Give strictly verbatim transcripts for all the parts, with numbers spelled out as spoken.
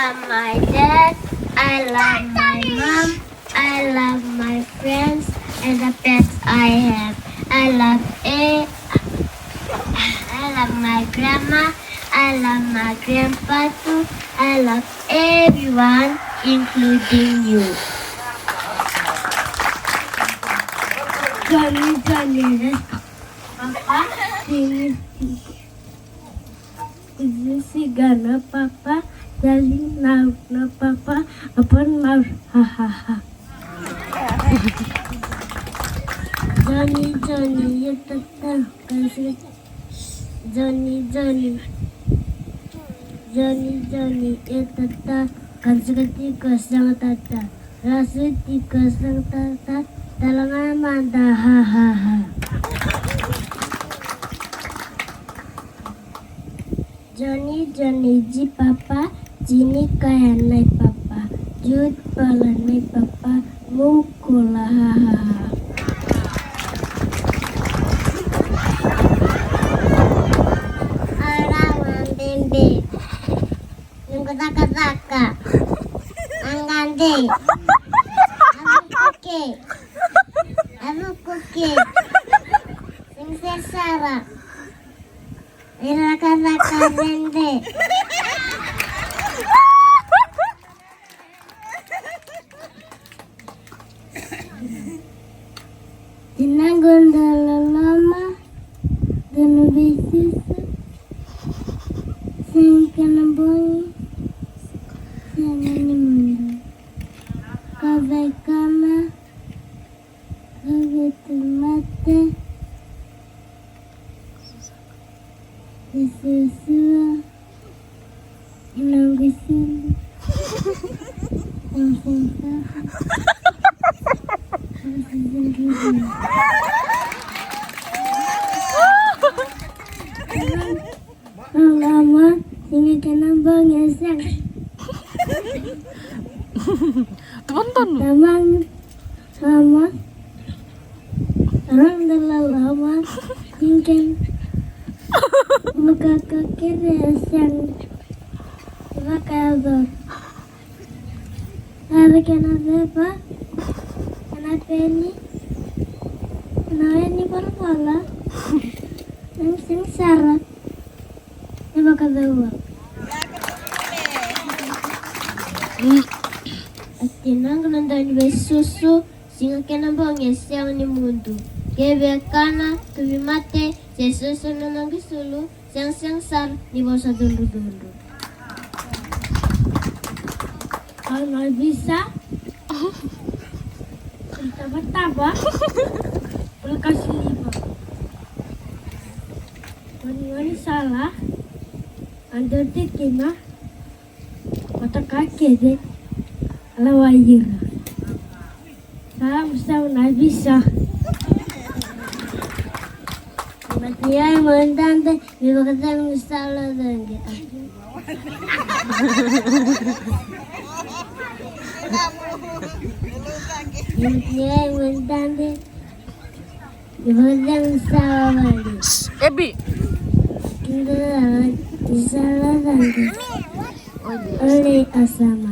love my dad. I love my mom. I love my friends and the pets I have. I love e- I love my grandma. I love my grandpa too. I love everyone, including you. Johnny, Johnny, yes. Papa, sing. Is this gonna papa? Darling, now, no papa. Upon mouth, ha ha ha. Johnny, Johnny, you tata. Johnny, Johnny. Johnny, Johnny, e tata, ka suka tiko sega tata. Ka suka tiko sega tata. Tala ga mada, ha ha ha. Johnny, Johnny, ji papa, Jini kaya na i papa, Jut pala na i papa, Mukula, ha ha ha. Arawa bebe, nuku cakacaka, agade, avukuke, avukuke, singsesara. Ira cakacaka dede. Tinaqu da loloma, donu veisusu, sega kena bogi, sega ni mudu. Ka vei kana, ka vei tu mate. Isusua, inangusul, insensaha, insensaha. Mama, sega kena bogi e sega. Tamang. Mama, rau da loloma, sega kena vakakere e sega. Vakayacori. Ave kena pepa, kena peni, kena eni valavala, sega sara. E vakacava? A tinaqu na dau ni veisusu, sega kena bogi e sega ni mudu. Ke vei kana, tuvi mate, se susu na noqu sulu, sega sega sara ni vosa cudrucudru. Au na visa. Tabataba. Pula kasiliva. Wani wani sala. Ando tikina. Mataka kece. Alawa ira. Sa musau na visa. Matiai mo dabe. Mi vakacegu ni sala cake. Ni vakategai ni sala vale. Ebi. Kidala ni sala vale. Ole asama.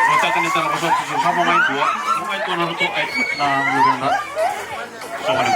Mataka ni tara ko sa tu sa mo mai tua, mo mai tua na roto ai na lurunda. Sa mo ni.